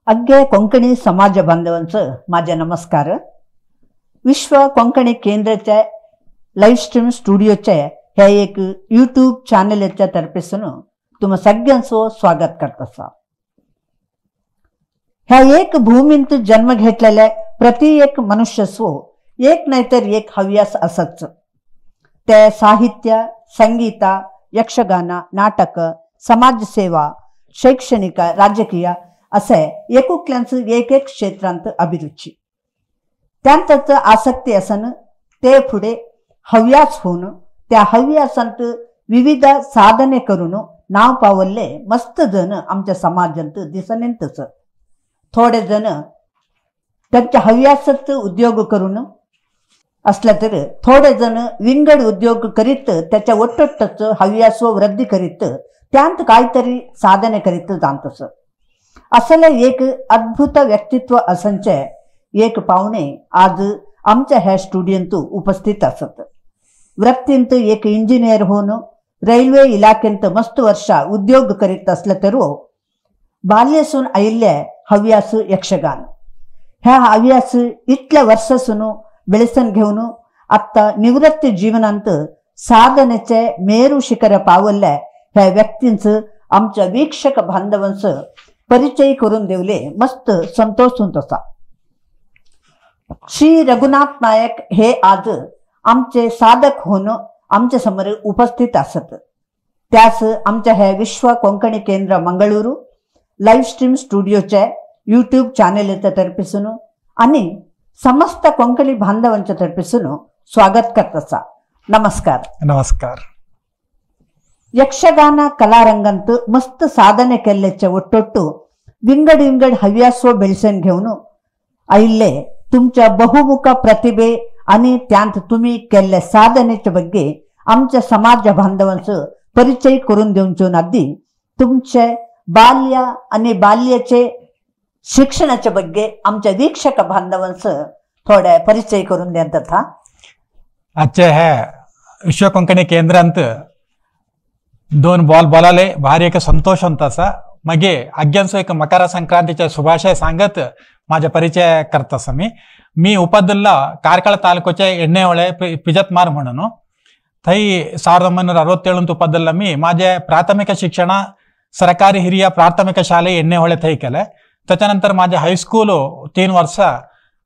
अग्गे कोंकणी समाज बांधवांचं माझे नमस्कार. विश्व कोंकणी केंद्राच्या लाईव्ह स्ट्रीम स्टुडिओचे हे एक यूट्यूब चॅनलच्या तर्फेसून तुम्हा सगळ्यांचं स्वागत करत आसा. ह्या एक भूमींत जन्म घेतलेल्या प्रति एक मनुष्यसो एक नाहीतर एक हव्यास असच. ते साहित्य, संगीत, यक्षगान, नाटक, समाजसेवा, शैक्षणिक, राजकीय असे एकुकल्यांचं एक एक क्षेत्रांत अभिरुची त्यांतच आसक्ती असन ते पुढे हव्यास होऊन त्या हव्यासांत विविध साधने करून नाव पावल्ले मस्त जण आमच्या समाजांत दिसनेंतच. थोडे जण त्यांच्या हव्यासात उद्योग करून असले तर थोडे जण विंगड उद्योग करीत त्याच्या ಒಟ್ಟೊಟ್ಟच हव्यास वृद्धी करीत त्यांत काहीतरी साधने करीत जातस. असले एक अद्भुत व्यक्तित्व असंचे एक पाहुणे आज आमच्या ह्या स्टुडियोंत उपस्थित असत. वृत्तींत एक इंजिनियर होऊन रैल्वे इलाखेंत मस्त वर्ष उद्योग करीत असले तर बाल्यसून आयिल्ले हव्यास यक्षगान ह्या हव्यास इतल्या वर्षासून बेळसन घेऊन आत्ता निवृत्ती जीवनांत साधनेचे मेरू शिखर पावल्ले ह्या व्यक्तींचं आमच्या वीक्षक बांधवांचं परिचय करून देवले मस्त संतोष होत असा. श्री रघुनाथ नायक हे आज आमचे साधक होऊन आमच्या समोर उपस्थित असत. त्यास आमच्या ह्या विश्व कोंकणी केंद्र मंगळुरू लाईव्ह स्ट्रीम स्टुडिओच्या यूट्यूब चॅनलच्या तर्फेसून आणि समस्त कोंकणी बांधवांच्या तर्फेसून स्वागत करत असा. नमस्कार. नमस्कार. यक्षगान कलारंगांत मस्त साधने केल्ल्याचे ಒಟ್ಟೊಟ್ಟು विंगड विंगड हव्यासो बेळसन घेऊन आयिल्ले तुमच्या बहुमुख प्रतिभे आणि त्यांत तुम्ही केल्ल्या साधनेच्या ಬಗ್ಗೆ आमच्या समाज बांधवांचं परिचय करून दिवचो आधी तुमचे बाल्य आणि बाल्याचे शिक्षणाच्या ಬಗ್ಗೆ आमच्या वीक्षक बांधवांचं थोडे परिचय करून द्या तथा. आजचे हे विश्व कोंकणी केंद्रांत दोन बॉल बोलाले भारी एक संतोष होता असा. मागे आज्ञांचो एक मकर संक्रांतीच्या शुभाशय सांगत माझा परिचय करत आसा. मी मी उपदुल्ला ಕಾರ್ಕಳ ತಾಲೂಕುचे ಎಣ್ಣೆಹೊಳೆ ಪಿಜತ್ಮಾರ್ म्हणून थंय 1967 उपदुल्ला मी माझे प्राथमिक शिक्षण सरकारी हिरिया प्राथमिक शाळे एण्णेहोळे थंय केले. त्याच्यानंतर माझे हायस्कूल 3 वर्ष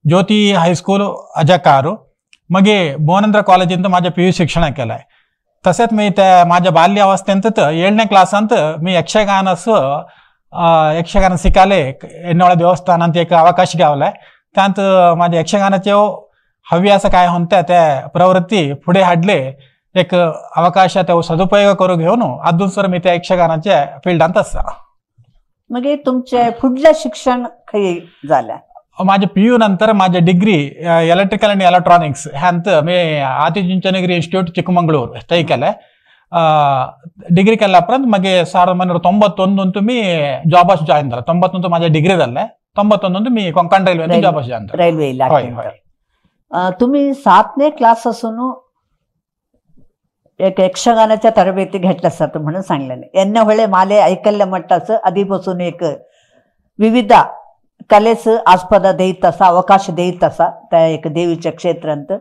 ज्योती हायस्कूल अजकारू, मागे भुवनेंद्र कॉलेजींत माझे पी यू शिक्षण केलंय. तसेच मी त्या माझ्या बाल्य अवस्थेंत 7ನೇ क्लासांत मी यक्षगान शिकाले एण्णेहोळे देवस्थानांत एक अवकाश गावलाय. त्यांत माझ्या यक्षगानाचे हव्यास काय होते त्या प्रवृत्ती पुढे हाडले एक अवकाश ते सदुपयोग करून घेऊन अजून सर मी त्या यक्षगानाच्या फिल्डांत आसा. मागीर तुमचे फुडलें शिक्षण खंय जालें? माझे पी यू नंतर माझे डिग्री इलेक्ट्रिकल आनी इलेक्ट्रॉनिक्स ह्यांत मी आदिचुंचनगिरी इन्स्टिट्यूट चिकमंगळूर थंय केलें. डिग्री केल्या उपरांत मागीर 1991 मी जॉबाक जॉईन जालें. 91 माझे डिग्री जाल्लें. 91 मी कोंकण रेल्वे जॉबाक जॉईन जालें. रेल्वे इलाखेंत. तुम्ही 7ನೇ क्लास असून एक यक्षगानाच्या तरबेती घेतल्या आसात म्हणून सांगलेले. एन्नेहोळे माले ऐकल्ले म्हणटास आदीपासून एक विविध कलेस आस्पद देत आसा, अवकाश देत आसा त्या एक देवीच्या क्षेत्रांत.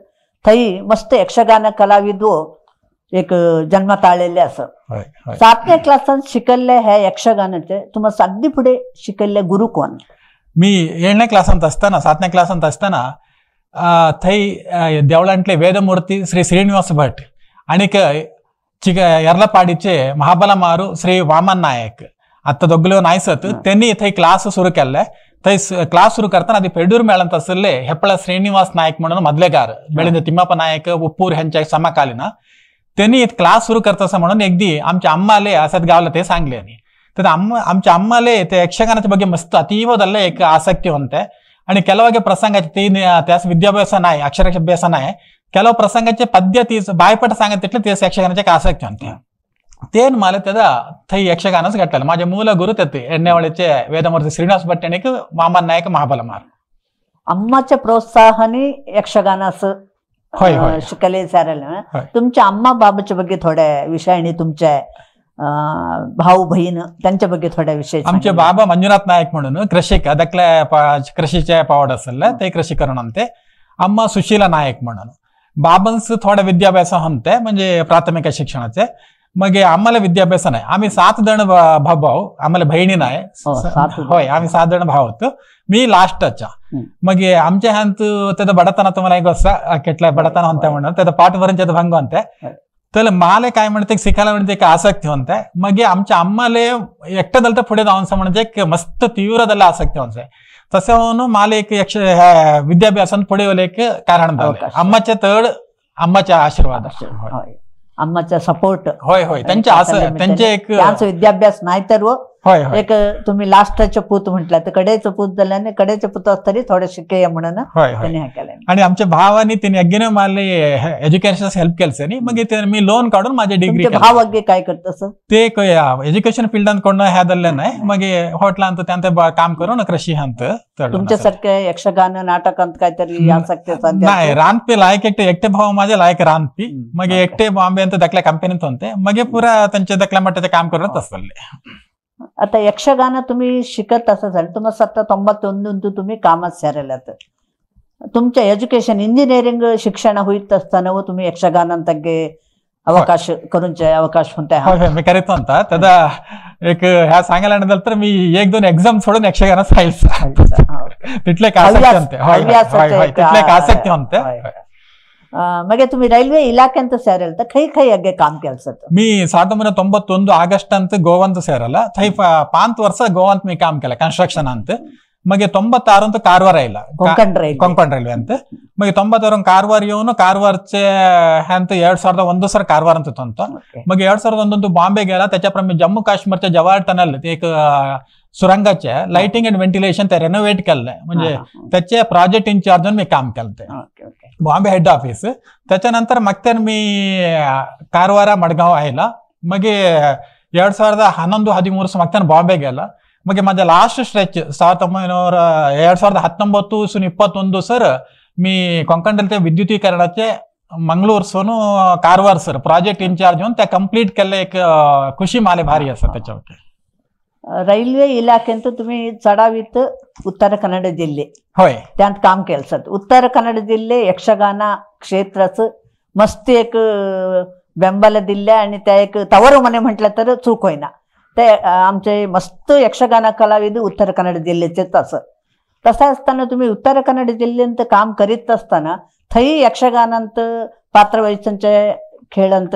थंय मस्त यक्षगान कलाविदो एक जन्म ताळलेले आसा. 7ನೇ क्लासान शिकल्ले हे यक्षगानाचे तुम्हा साध्य फुडें शिकल्ले गुरु कोण? मी 7ನೇ क्लासांत असताना 7ನೇ क्लासांत असताना थंय देवळांतले वेदमूर्ती श्री श्रीनिवास भट आणीक येर्लपाडीचे महाबला मारू श्री वामन नायक आतां दोगल्यो नायसत त्यांनी थंय क्लास सुरू केल्ले. थंय क्लास सुरू करताना आदी पेडूर मेळांत आशिल्ले हेपळ श्रीनिवास नायक म्हणून मदलेगार बेळिंद तिम्मप्पा नायक उप्पूर ह्यांच्या समकालीन त्यांनी क्लास सुरू करता आसा म्हणून एकदी आमच्या अम्माले असत गावला ते सांगले. आनी तर आमच्या अम्माले ते यक्षगानाच्या ಬಗ್ಗೆ मस्त अतीव जाल्ले एक आसक्ती होते आणि ಕೆಲವಾಗೆ प्रसंगाचे ती त्यास विद्याभ्यास नाही, अक्षराभ्यास नाही, ಕೆಲವು प्रसंगाचे पद्य ती बायपट सांगत तितले ते यक्षगानाचे एक आसक्ती होते. तेन मला त्याचा थंय यक्षगानच घडलेलं. माझे मूल गुरु ते एण्णेहोळेचे वेदमूर्ती श्रीनिवास भट आणि वामन नायक महाबला मार. अम्माच्या प्रोत्साहाने यक्षगानास शिकले सारेल. तुमच्या अम्मा बाबाच्या ಬಗ್ಗೆ थोड्या विषयाने तुमच्या भाऊ बहीण त्यांच्या ಬಗ್ಗೆ थोड्या विषय. आमचे बाबा मंजुनाथ नायक म्हणून कृषिक दकले कृषीचे पावड असेल ते कृषी करून आणते. अम्मा सुशीला नायक म्हणून. बाबांस थोडा विद्याभ्यास होते म्हणजे प्राथमिक शिक्षणाचे. मग आम्हाला विद्याभ्यास नाही. आम्ही 7 जण भाऊ भाऊ, आम्हाला बहिणी नाही. होय, आम्ही 7 जण भाऊ होतो, मी लास्टच्या. मग आमच्या ह्यांत त्याचा बडताना तुम्हाला एक गोष्ट केटला बडताना होता म्हणून त्याचा पाठवरून त्याचा भंग होते. तर माले काय म्हणते शिकायला म्हणते एक आसक्ती होते. मग आमच्या अम्माले एकटं दलतं पुढे जाऊन म्हणजे एक मस्त तीव्र दल आसक्ती होते. तसं होऊन माले एक यक्ष विद्याभ्यासान पुढे एक कारण झालं. अम्माच्या तड अम्माच्या आशीर्वाद, अम्माचा सपोर्ट. होय होय, त्यांच्या असं त्यांचे एक त्यांचं विद्याभ्यास नाही तर एक तुम्ही लास्टचे पूत म्हटलं तर कडेचं पूत झाल्याने कडेचे पूत असतरी थोडे शिके म्हणून त्यांनी हे केलं. आणि आमच्या भावानी त्यांनी अगेन मला एज्युकेशन हेल्प केलं नी. मग मी लोन काढून माझी डिग्री. भाव अगे काय करत ते एज्युकेशन फील्ड कोण ह्या दल्ले नाही. मग हॉटेल अंत त्यांत काम करून कृषी अंत. तुमच्यासारखे यक्षगान नाटक अंत काहीतरी आसक्ती नाही. रांदपी लायक एकटे एकटे भाऊ माझे लायक रांदपी. मग एकटे बॉम्बे अंत दकल्या कंपनीत होते. मग पुरा त्यांच्या दकल्या मठाचे काम करत असले. आता यक्षगान तुम्ही शिकत असं झालं तुम्हाला सत्ता 91 तुम्ही कामात सेरलात. तुमच्या एज्युकेशन इंजिनिअरिंग शिक्षण होईत असताना व तुम्ही यक्षगानांतगे अवकाश करूनचे अवकाश होता. होय होय, मी करीत होता. त्याचा एक ह्या सांगायला नंतर तर मी 1-2 एक्झाम सोडून यक्षगानात राहील. तिथले एक आसक्ती होते. तिथले एक आसक्ती होते. मग तुम्ही रैल्वे इलाखे सेरल तर खै खै अगे काम केलं. मी 1991 ಆಗಸ್ಟ್ ಅಂತ ಗೋವಂತ ಸೇರಲ್ಲ. ಥೈ 5 ವರ್ಷ ಗೋವಂತ मी काम केलं ಕನ್ಸ್ಟ್ರಕ್ಷನ್ ಅಂತ. मग 96 ಅಂತ कारवार ಇಲ್ಲ, ಕೊಂಕಣ ರೈಲ್ವೆ ಅಂತ. मग 96 कारवार येऊन कारवारचे ಅಂತ 2001 सर कारवार ಅಂತ ತಂತ. मग 2001 बॉम्बे गेला. त्याच्याप्रमाणे जम्मू काश्मीरच्या जवाहर टनल एक सुरंगाचे लाइटिंग अँड व्हेंटिलेशन ते रेनोव्हेट केलं. म्हणजे त्याचे प्रोजेक्ट इन्चार्ज म्हणून मी काम केलं ते बॉम्बे हेड ऑफिस. त्याच्यानंतर मग ते मी कारवार मडगाव आयला. मग 2011-13 मग बॉम्बे गेला. मग माझ्या लास्ट स्ट्रेच 2019-2021 सर मी कोंकण रेल्वे विद्युतीकरणाचे मंगळूर सोनू कारवार सर प्रोजेक्ट इन्चार्ज म्हणून त्या कंप्लीट केले. एक खुशी माले भारी असं त्याच्यावर. रैल्वे इलाखे तुम्ही चढावीत उत्तर कन्नड जिल्हे होय त्यात काम केलं. उत्तर कन्नड जिल्हे यक्षगान क्षेत्राचं मस्त एक बेंबल दिले आणि त्या एक तवर मने म्हटलं तर चूक होईना. ते आमचे मस्त यक्षगान कलाविद उत्तर कन्नड जिल्ह्याचेच असं. तसं असताना तुम्ही उत्तर कन्नड जिल्ह्यांत काम करीत असताना थंय यक्षगानांत पात्रवैशांचे खेळंत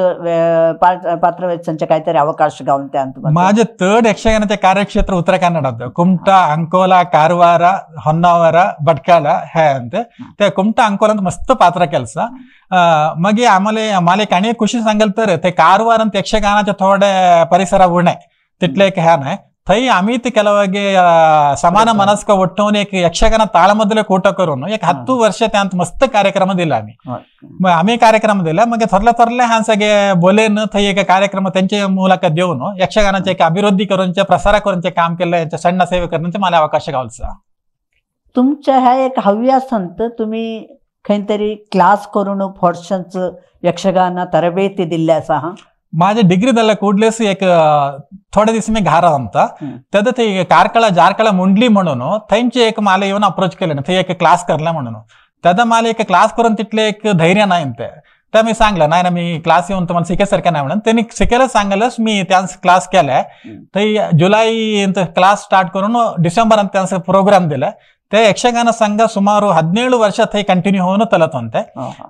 पात्रवैशांचे काहीतरी अवकाश गावून त्या. माझे तड यक्षगानाचे कार्यक्षेत्र उत्तर कन्नडात कुमटा, अंकोला, कारवार, ಹೊನ್ನಾವರ, भटकाळ हे अंत. ते कुमटा अंकोला ಅಂತ मस्त पात्र ಕೆಲಸ. मग आम्हाला मला एक आणि खुशी सांगेल तर ते कारवार ಅಂತ यक्षगानाचे थोडे परिसरा उणे तिथले एक ह्या नाही. थंय आम्ही ते ಕೆಲವಾಗಿ समान मनस्क ಒಟ್ಟವನ್ एक यक्षगान ताळमधले ಕೂಟ करून एक 10 वर्ष त्यांत मस्त कार्यक्रम दिला आम्ही. मग आम्ही कार्यक्रम दिला. मग थोरले थोरले ह्या सगळे बोलेन थंय एक कार्यक्रम त्यांचे मुलाखत देऊन यक्षगानाचे एक अभिवृद्धी करूनचे प्रसार करूनचे काम केलं. यांच्या सಣ್ಣ सेवे करण्याचे मला अवकाश गावचा. तुमच्या ह्या एक हव्यासंत तुम्ही खंय क्लास करून फोर्शन्स यक्षगान तरबेती दिल्ले असा. हा माझे डिग्री ಕೂಡ್ಲೇಸ್ एक थोडे दिवस मी घारा ಅಂತ त्यात ते ಕಾರ್ಕಳ ಜಾರ್ಕಳ मुंडली म्हणून थंयचे एक मला येऊन अप्रोच केले थंय एक क्लास करला म्हणून. त्यात मला एक क्लास करून तिथले एक धैर्य नाही ते त्या मी सांगलं नाही ना मी क्लास येऊन तुम्हाला शिकायसारखं नाही म्हणून त्यांनी शिकायला सांगलंच मी त्यांचा क्लास केलाय. थंय जुलै क्लास स्टार्ट करून डिसेंबर ಅಂತ त्यांचा प्रोग्राम दिला. ते यक्षगान संघ सुमाರು 17 ವರ್ಷ थंय कंटिन्यू होऊन तलत होते.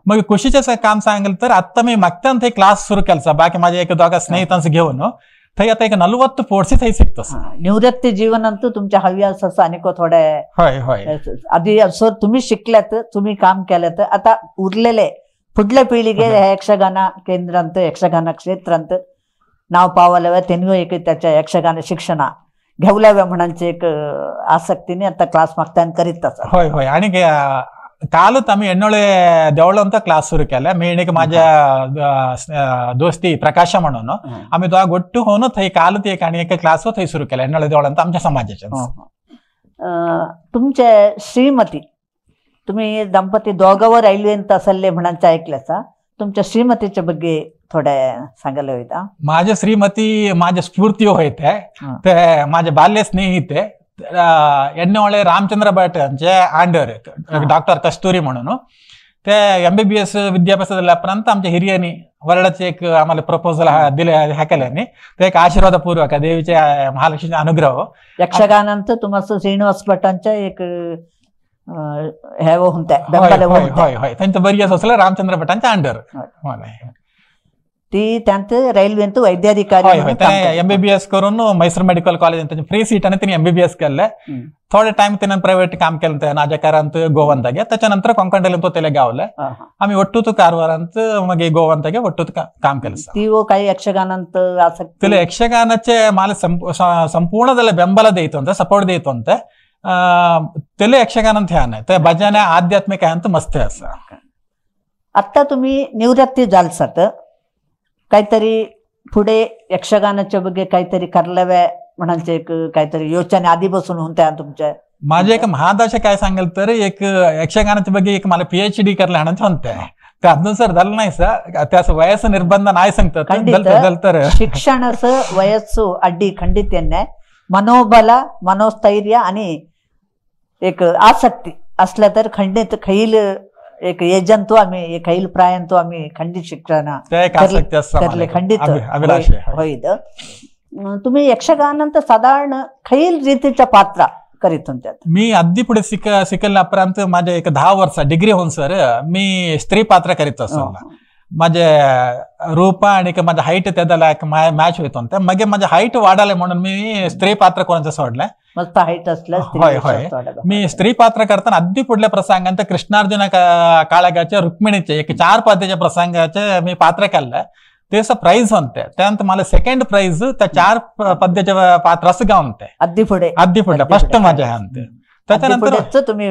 मग खुशीचे काम सांगेल तर आता मी मागत्यान थंय क्लास सुरू केलचा. बाकी माझ्या एक दोघा स्नेहितांचं घेऊन थंय आता एक 40 पोर्सी थंय शिकतस. निवृत्ती जीवन अंतू तुमच्या हव्यास असं अनेक थोडे. होय होय, आधी सर तुम्ही शिकल्यात तुम्ही काम केलं तर आता उरलेले पुढल्या पिळगे यक्षगान केंद्रांत यक्षगान क्षेत्रांत नाव पावायला त्यांनी एक त्याच्या यक्षगान शिक्षणा घेवल्याव्या म्हणांचे एक आसक्तीने आता क्लास मागताना करीत असा. होय होय, आणि कालच आम्ही एन्नोळे देवळ ಅಂತ क्लास सुरू केला. मी एक माझ्या दोस्ती प्रकाश म्हणून आम्ही दोघा गोट्टू होऊन थंय कालच एक आणि एक क्लास थंय सुरू केला एन्नोळे देवळ ಅಂತ आमच्या समाजाच्या. तुमचे श्रीमती तुम्ही दंपती दोघांवर रैल्वेंत असले म्हणांचे ऐकल्याचा तुमच्या श्रीमतीच्या ಬಗ್ಗೆ थोडे सांगले वयता. माझे श्रीमती माझे स्फूर्ती होयते, ते माझे बाल्य स्नेहिते एन्नोळे रामचंद्र भट यांचे आंडर डॉक्टर कस्तुरी म्हणून ते MBBS विद्याभ्यास झाल्यापर्यंत आमच्या हिरियांनी वरडाचे एक आम्हाला प्रपोजल दिले ह्या केल्याने ते एक आशीर्वादपूर्वक देवीच्या महालक्ष्मीचा अनुग्रह. यक्षगानांत तुम्हाला श्रीनिवास भटांच्या एक हे होते होय होय त्यांचं बरी असलं रामचंद्र भटांच्या अंडर ती त्यांचं रैल्वेंत वैद्याधिकारी MBBS करून मैसूर मेडिकल कॉलेज त्यांचे फ्री सीट आणि त्यांनी MBBS केले. थोडे टाइम त्याने प्रायव्हेट काम केलं नाजाकारांत गोवंतागे, त्याच्यानंतर कोंकण तो त्याला गावलं आम्ही ಒಟ್ಟುತು कारवारांत मग गोवंतागे ಒಟ್ಟುತು काम केलं. ती काही यक्षगानांत आसक्ती त्याला यक्षगानाचे मला संपूर्ण त्याला ಬೆಂಬಲ देतो ಅಂತ सपोर्ट देतो ಅಂತ त्याला यक्षगानांत ह्या नाही ते भजन आध्यात्मिक आहे ಅಂತ मस्त असं. आता तुम्ही निवृत्ती जालसात काहीतरी पुढे यक्षगानाच्या ಬಗ್ಗೆ काहीतरी करलवे म्हणालचे एक काहीतरी योजना आधीपासून होत्या तुमच्या? माझे एक महादाशे काय सांगेल तर एक यक्षगानाच्या ಬಗ್ಗೆ एक मला PhD करले हाणाचे म्हणते ते अजून सर झालं नाही सर, त्यास वयस निर्बंध नाही सांगतात. तर शिक्षणास वयस्सु अड्डी खंडित यांना मनोबल मनोस्थैर्य आणि एक आसक्ती असलं तर खंडित खैल एक एजंतू आम्ही एक खैल प्रायंतू आम्ही खंडित शिक्षण करले खंडित होईल. तुम्ही यक्षगानांत साधारण खैल रीतीच्या पात्र करीत होत्यात? मी अगदी पुढे शिकल्यापर्यंत माझे एक 10 वर्ष डिग्री होऊन सर मी स्त्री पात्र करीत असो. माझे रूप आणि माझं हाईट त्याला एक मॅच होत होते, मग माझे हाईट वाढाले म्हणून मी स्त्री पात्र कोणाचं सोडलं. मस्त हाईट असलं. होय होय मी स्त्री पात्र करताना अगदी पुढल्या प्रसंगांत कृष्णार्जुन काळगाच्या रुक्मिणीचे एक 4 पद्याच्या प्रसंगाचे मी पात्र केलं, ते प्राईज होते. त्यानंतर मला सेकंड प्राईज त्या 4 पद्याच्या पात्रास गावते अगदी पुढे अगदी पुढे फर्स्ट माझ्या हंते. त्याच्यानंतर तुम्ही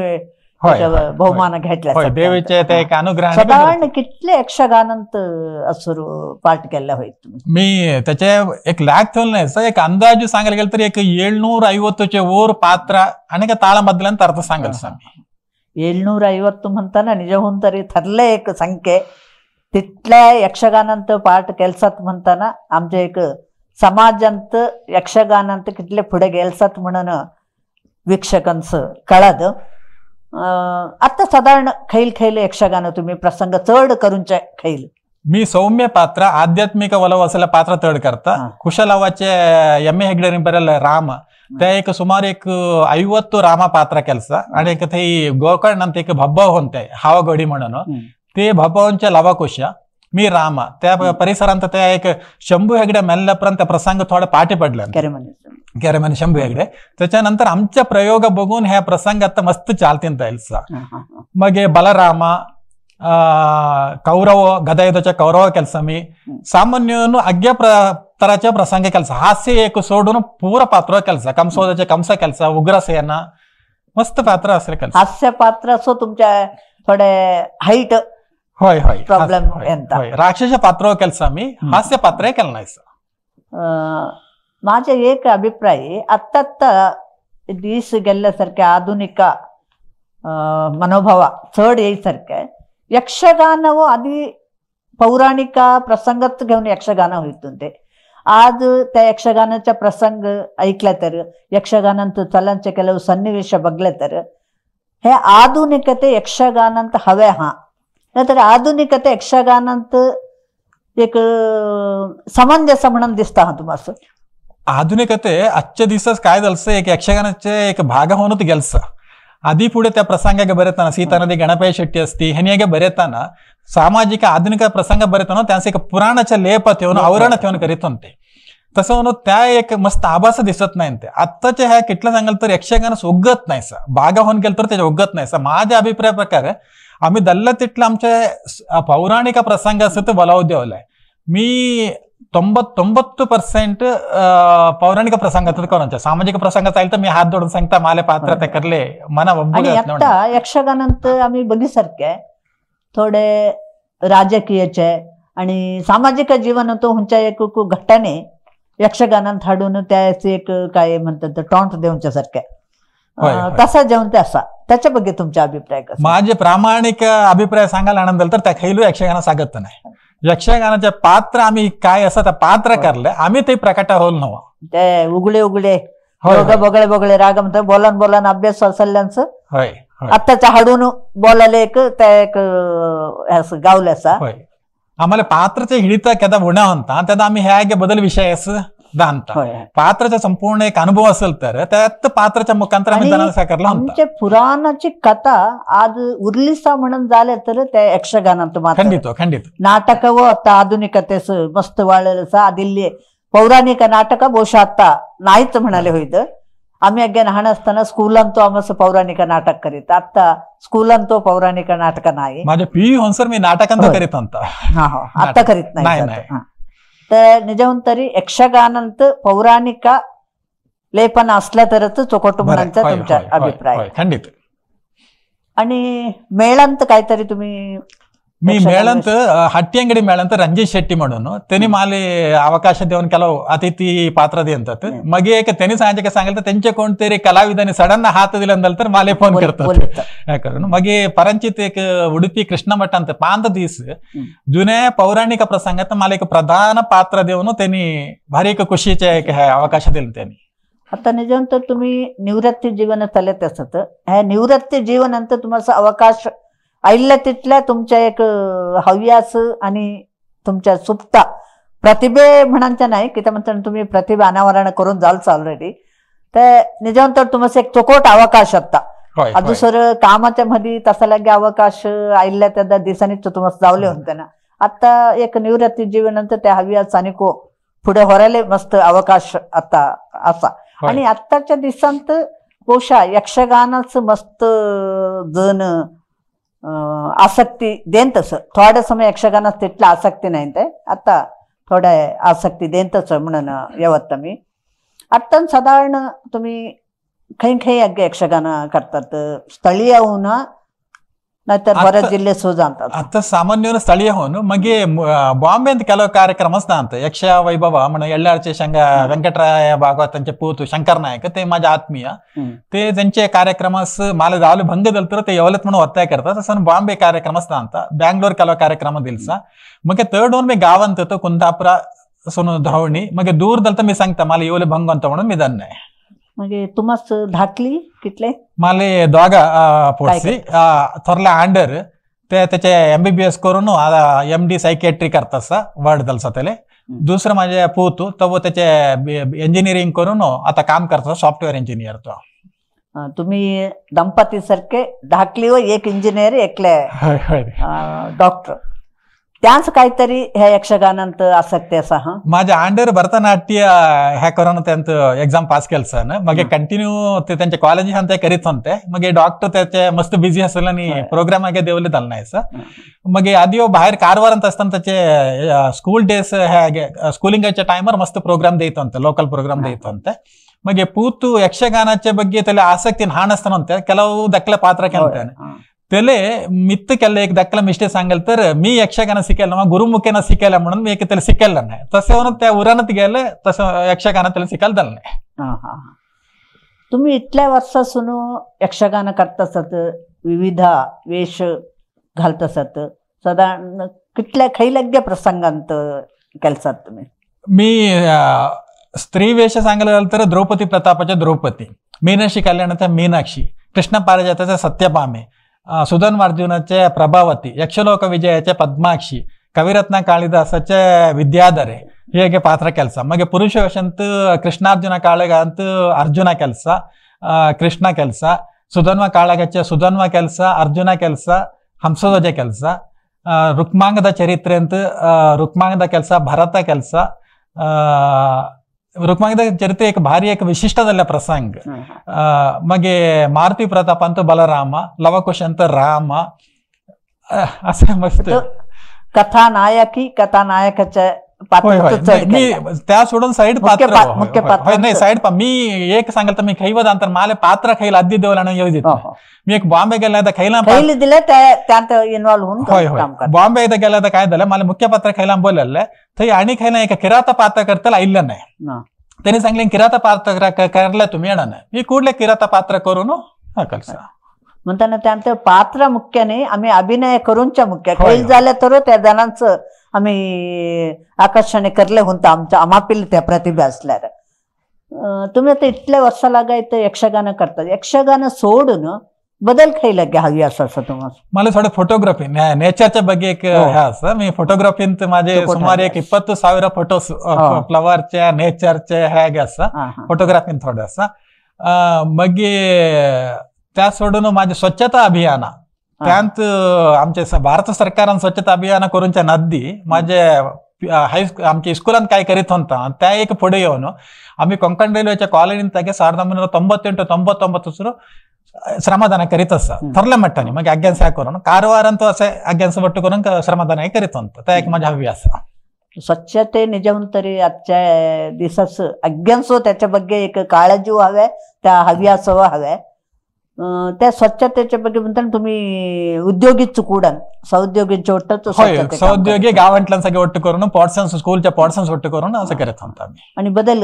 बहुमान घेतला देवीचे ते एक अनुग्रह. साधारण कितले यक्षगानांत असुर पार्ट केला होईल? मी त्याचे एक लॅक ठेवलं नाही, एक अंदाज सांगायला गेलं तर एक 750 ओर पात्र आणि ताळमधलं ಅಂತ अर्थ सांगेल. 750 म्हणताना निजहून तरी ठरले एक संख्ये तिथल्या यक्षगानांत पार्ट केलसात म्हणताना आमचे एक समाजांत यक्षगानांत कितले पुढे गेलसात म्हणून वीक्षकांच कळत. आता साधारण खैल खैल यक्षगान तुम्ही प्रसंग चढ करूनचे खैल? मी सौम्य पात्र आध्यात्मिक ಒಲವು असलेलं पात्र चढ करता. कुशलवाचे एम ए हेगडे बरेल राम त्या एक सुमार एक 50 राम पात्र ಕೆಲಸ आणि एक ते गोकर्ण ಅಂತ एक भब्ब होते हावगडी म्हणून ते भब्बांच्या लवाकुश मी राम त्या परिसरांत त्या एक शंभू हेगडे मेल्ल्यापर्यंत प्रसंग थोडा पाठी पडला केरेमने शंभू हेगडे. त्याच्यानंतर आमच्या प्रयोग बघून ह्या प्रसंग आता मस्त चालतीन येईल. मग बलराम कौरव गदायुद्धाच्या कौरव ಕೆಲಸ मी सामान्य अज्ञ तराच्या प्रसंग ಕೆಲಸ हास्य एक सोडून पूरा पात्र ಕೆಲಸ कंसोदाचे कंस ಕೆಲಸ उग्रसेना मस्त पात्र असेल ಕೆಲಸ. हास्य पात्र असो तुमच्या थोडे हाईट होय होय प्रॉब्लेम राक्षस पात्र ಕೆಲಸ मी हास्य पात्र केलं नाही. माझे एक अभिप्राय आत्ता दीस गेल्ल्यासारखे आधुनिक मनोभाव चड येईसारखे यक्षगानव आधी पौराणिक प्रसंगात घेऊन यक्षगान होत होते. आज त्या यक्षगानाचा प्रसंग ऐकला तर यक्षगानांत चलांचे ಕೆಲವು सन्निवेश बघले तर हे आधुनिकते यक्षगानांत हवे हा नाहीतर आधुनिकते यक्षगानांत एक समंजस म्हणून दिसता हा तुम्हाला? आधुनिकते आजच्या दिवसात काय झालं एक यक्षगानाचे एक भाग होऊन गेलस. आधी पुढे त्या प्रसंगागे बरेताना सीता नदी गणपती शेट्टी असती हेनियागे बरेताना सामाजिक आधुनिक प्रसंग बरेताना त्यांचे एक पुराणाच्या लेप ठेवून आवरण ठेवून करीत होते. तसं म्हणून त्या एक मस्त आभास दिसत नाही. ते आत्ताच्या ह्या किटलं सांगाल तर यक्षगान उगत नाही सा बागा होऊन गेलं तर त्याच्या उगत नाही सा. माझ्या अभिप्राय प्रकारे आम्ही दल्ल तिथलं आमच्या पौराणिक प्रसंग असं तर बोलावं देवलाय. मी 99% पौराणिक प्रसंगात कोणाच्या सामाजिक प्रसंगात आले तर मी हात जोडून सांगता माले पात्र ते करले मना. आता यक्षगानांत आम्ही बघिसारखे थोडे राजकीयचे आणि सामाजिक जीवन तो हुंच्या एक घटने यक्षगानांत हाडून त्याचे एक काय म्हणतात टॉन्ट देऊच्या सारखे तसा जेवण ते असा त्याच्या ಬಗ್ಗೆ तुमचा अभिप्राय कसा? माझे प्रामाणिक अभिप्राय सांगायला आनंद झाला तर त्या खैलू यक्षगान सांगत नाही. यक्षगानाचे पात्र आम्ही काय असं त्या पात्र करले आम्ही ते प्रकट होल नव ते उघडे उघडे बगळे बगळे राग म्हणतात बोलान बोलान अभ्यास असल्यांचं आत्ताच्या हाडून बोलायला एक त्या एक गावले असा. आम्हाला पात्रचे हिडिता केदा उणा होता त्यादा आम्ही ह्या बदल विषय दांत पात्राचा संपूर्ण एक अनुभव असेल तर त्यात पात्राच्या मुखांतर आम्ही करला. आमच्या पुराणाची कथा आज उरलीसा म्हणून झाले तर त्या यक्षगानात खंडित खंडित नाटक व आता आधुनिकतेस मस्त वाळलेलं आदिल्ली पौराणिक नाटक ಬಹುಶಃ आता नाहीच म्हणाले होईत. आम्ही अज्ञान लहान असताना स्कूलांतो आम्हाला पौराणिक नाटक करीत, आता स्कूलांतो पौराणिक नाटक नाही. माझ्या पी होऊन मी नाटकांत करीत होता, आता करीत नाही. तर निजवून तरी यक्षगानांत पौराणिक लेपन असल्या तरच चोखट म्हणांचा तुमचा अभिप्राय खंडित. आणि मेळांत काहीतरी तुम्ही? मी मेळंत हट्टी मेळंत ರಂಜಿತ್ ಶೆಟ್ಟಿ म्हणून त्यांनी मला अवकाश देऊन ಕೆಲವು अतिथी पात्र देतात. मग एक त्यांनी सांगायचे सांगितलं तर त्यांचे कोणतरी कलाविदांनी सडन हात दिले तर मला फोन करतात करून. मग परंचित एक उडुपी कृष्ण मठ ಅಂತ पांच दिवस जुन्या पौराणिक प्रसंगात मला एक प्रधान पात्र देऊन त्यांनी भारी एक खुशीचे एक अवकाश दिले त्यांनी. आता निजवून तर तुम्ही निवृत्ती जीवन चालत असत, ह्या निवृत्ती जीवन नंतर तुम्हाला अवकाश आयिल्ल्या तितल्या तुमच्या एक हव्यास आणि तुमच्या सुप्ता प्रतिभे म्हणांच्या नाही की म्हणता तुम्ही प्रतिभा अनावरण करून जालच ऑलरेडी, तर निजवून तर तुम्हाला एक चोकोट अवकाश आता दुसरं कामाच्या मध्ये तसा लागे अवकाश आयिल्ल्या त्या दिसांनी तुम्हाला जावले होते ना. आता एक निवृत्ती जीवनानंतर त्या हव्यास आणि को पुढे होरायला मस्त अवकाश आता असा. आणि आत्ताच्या दिसांत ಬಹುಶಃ यक्षगानाच मस्त जण आसक्ती then तसं थोड्या समय यक्षगानात तितलं आसक्ती नाही ते आता थोड्या आसक्ती then तसं म्हणून येवत मी. आत्ता साधारण तुम्ही खंय खंय अगे यक्षगान करतात स्थळीय होऊन नाहीतर बऱ्याच जिल्हे सुजाणतात. आता सामान्य ಸ್ಥಳೀಯ होऊन मगे ಬಾಂಬೆ ಅಂತ ಕೆಲವು ಕಾರ್ಯಕ್ರಮ ಅಂತ ಯಕ್ಷ वैभव म्हणून ಎಳ್ಳಾರ್चे शंग व्यंकटराय भागवतांचे पूत शंकर नायक ते माझे आत्मीय ते त्यांचे कार्यक्रम मला जावले भंग दिल तर ते येवलेत म्हणून ಒತ್ತಾಯ करतात. तसं ಬಾಂಬೆ ಕಾರ್ಯಕ್ರಮ ಅಂತ ಬ್ಯಾಂಗ್ಳೂರ್ ಕೆಲವು ಕಾರ್ಯಕ್ರಮ दिलसा. मग थर्ड वन मी गावांत होतो कुंदापुरा सोनू धावणी मग दूर दलता मी सांगता मला येवले भंग ಅಂತ म्हणून मी दन नाही. मगे तुम्हास धाकली कितले? माले दोघा पोटसी थोरले आंडर ते त्याचे MBBS करून MD psychiatry करतासा वर्ड दलसा त्याले. दुसरं माझे पूत तो त्याचे इंजिनिअरिंग करून आता काम करता सॉफ्टवेअर इंजिनियर तो. तुम्ही दंपती सारखे धाकली व एक इंजिनियर एकले डॉक्टर त्याच काहीतरी ह्या यक्षगानांत आसक्ती असा. हा माझ्या आंडर भरतनाट्य ह्या करून त्यांचं एक्झाम पास केलं सर. मग कंटिन्यू ते त्यांच्या कॉलेज ते करीत होते. मग डॉक्टर त्याचे मस्त बिझी असेल आणि प्रोग्राम आगे देवले झालं नाही सर. मग आधी बाहेर कारवारांत असताना त्याचे स्कूल डेज ह्या स्कूलिंगाच्या टायमर मस्त प्रोग्राम देत होते, लोकल प्रोग्राम देत होते. मग पूत यक्षगानाच्या ಬಗ್ಗೆ त्याला आसक्ती लहान असताना होते ಕೆಲವು ದಕ್ಕಲ ಪಾತ್ರ ಅಂತಾನೆ त्याले मित्र केलं एक दाखला मिस्टेक सांगेल तर मी यक्षगान शिकायला मग गुरुमुखेनं शिकायला म्हणून मी एक त्याला शिकायला नाही तसं म्हणून त्या उरानत गेलं तसं यक्षगान त्याला शिकायला दिलं नाही. तुम्ही इतल्या वर्षासून यक्षगान करतासात, विविध वेश घालतासात, साधारण कितल्या खैलग्य प्रसंगांत केलसात तुम्ही? मी स्त्री वेश सांगायला झालं तर द्रौपदी प्रतापाच्या द्रौपदी, मीनाक्षी कल्याणाच्या मीनाक्षी, कृष्ण पारिजाताच्या सत्यभामे, सुधन्वार्जुनाचे प्रभावती, यक्षलोक विजयाचे पद्माक्षी, कविरत्न काಳಿದಾसाचे विद्याधरे ಹೇಗೆ ಪಾತ್ರ ಕೆಲಸ. ಮಗೆ ಪುರುಷ ವೇಷಂತ ಕೃಷ್ಣಾರ್ಜುನ ಕಾಳಗ ಅಂತ ಅರ್ಜುನ ಕೆಲಸ, ಕೃಷ್ಣ ಕೆಲಸ, ಸುಧನ್ವ ಕಾಳಗಚ್ಚ ಸುಧನ್ವ ಕೆಲಸ, ಅರ್ಜುನ ಕೆಲಸ, ಹಂಸಧ್ವಜ ಕೆಲಸ, ರುಕ್ಮಾಂಗದ ಚರಿತ್ರೆ ಅಂತ ರುಕ್ಮಾಂಗದ ಕೆಲಸ, ಭರತ ಕೆಲಸ. ರುಕ್ಮಾಂಗದ ಚರಿತ್ರೆ एक ಭಾರಿ एक ವಿಶಿಷ್ಟದಲ್ಲ ಪ್ರಸಂಗ. ಮಗೆ ಮಾರುತಿ ಪ್ರತಾಪ್ ಅಂತ ಬಲರಾಮ, ಲವಕುಶ ಅಂತ ರಾಮ, असं मस्त कथानायकी कथानायकाच्या मी त्या सोडून साईड पात्र नाही साईड मी एक सांगेल तर मी खैवत अंतर मला पात्र खाईल आधी देवला येऊ देत. मी एक बॉम्बे गेला तर खायला दिले त्यात इन्व्हॉल्व होऊन. होय होय, बॉम्बे इथं गेला तर काय झालं मला मुख्य पात्र खायला बोललं थंय आणि खायला एक किरात पात्र करताना आईलं नाही. त्यांनी सांगले किराता पात्र करले तुम्ही येणार नाही, मी कुठले किराता पात्र करून कलसा म्हणताना त्यांचं पात्र मुख्य नाही, आम्ही अभिनय करूनच्या मुख्य खेळ झाल्या तर त्या जणांचं आम्ही आकर्षण करले होता आमच्या आमापिल त्या प्रतिभा असल्यार. तुम्ही आता इतल्या वर्षा लागायचं यक्षगान करतात, यक्षगान सोडून बदल खायला घ्या हवी असं असं तुम्हाला? मला थोडं फोटोग्राफी नेचरच्या ಬಗ್ಗೆ एक हे असं मी फोटोग्राफी माझे सुमारे एक 20,000 फोटोस फ्लॉवरचे नेचरचे ಹೇಗೆ असं फोटोग्राफी थोडं असं. मग त्या सोडून माझे स्वच्छता अभियान त्यांत आमचे भारत सरकारान स्वच्छता अभियान करूनच्या नदी माझे हायस्कूल आमच्या स्कुलान काय करीत होता त्या एक पुढे येऊन आम्ही कोंकण रेल्वेच्या कॉलनीत तागे 1998 99 श्रमदान करीत असा थोरल्या मट्टाने मग अज्ञान करून कारवारांत असे अज्ञान ಒಟ್ಟು करून श्रमदान करीत होता त्या एक माझ्या हवी असा. स्वच्छते निजवून तरी आजच्या दिसास अज्ञानसो त्याच्या ಬಗ್ಗೆ एक काळजी हव्या, त्या हव्यासव हव्या. त्या स्वच्छतेच्या ಬಗ್ಗೆ म्हणताना तुम्ही उद्योगी चुकुडन सौद्योगींचे ಒಟ್ಟच सौद्योगी गावांतल्यान सगळे ಒಟ್ಟು करून पॉटसन्स स्कूलच्या पॉटसन्स ಒಟ್ಟು करून असं करत होता आम्ही. आणि बदल